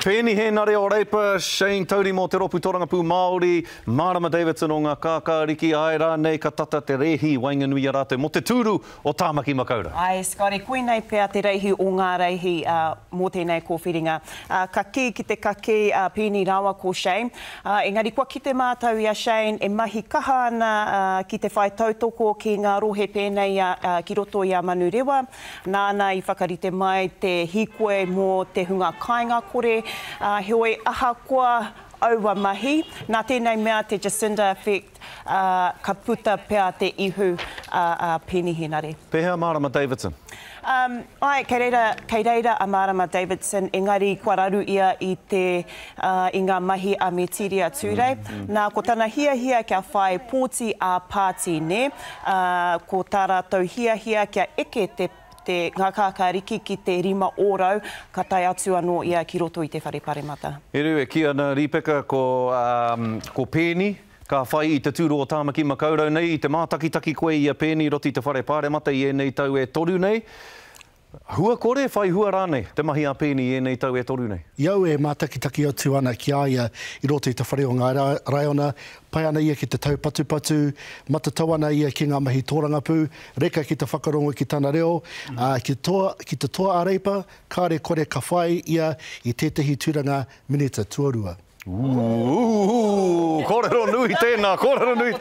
Peeni Hēnare o Reipa, Shane Taurima o Te Rōpū Tōrangapū Māori, Mārama Davidson o Ngā Kākāriki, āe rānei ka tata te rēhi i waenganui i a rātou mō te tūru o Tāmaki Makaurau. Āe, Scotty, koinei pea te reihi o ngā reihi mō tēnei kōwhiringa. Ka kī ki te kakī a Peeni rāua ko Shane, engari kua kite mātou i a Shane e mahi kaha ana ki te whai tautoko ki ngā rohe pēnei ki roto i a Manurewa, Nāna i whakarite mai te hīkoi mō te hunga kāinga kore, ā, heoi ahakoa aua mahi, nā tēnei mea te Jacinda effect, ā, ka puta pea te ihu a, a Peeni Henare. Pēhea Mārama Davidson? Um, āe, kei reira, kei reira a Mārama Davidson, engari kua raru ia i te, ā, i ngā mahi a Metiria Turei. Nā, ko tana hiahia kia whai pōti ā-pāti, nē? Ā, ko tā rātou hiahia kia eke te, te, ngā kākāriki ki te 5%, ka tae atu anō ia ki roto i te Whare Paremata. Eru, e kī ana Rīpeka ko, ā, ko Peeni ka whai i te tūru o Tāmaki Makaurau nei, i te mātakitaki koe i a Peeni i roto i te Whare Paremata i ēnei tau e toru nei. Hua kore, whai hua rānei te mahi a Peeni i ēnei tau e toru nei? I au e mātakitaki atu ana ki a ia i roto i te whare o ngā raiona, pai ana ia ki te taupatupatu, matatau ana ia ki ngā mahi tōrangapū, reka ki te whakarongo ki tana reo, ā, ki toa, ki te toa a Reipa, kāre kore ka whai ia i tētehi tūranga minita tuarua. Ooh, kōrero nui tēnā, kōrero nui.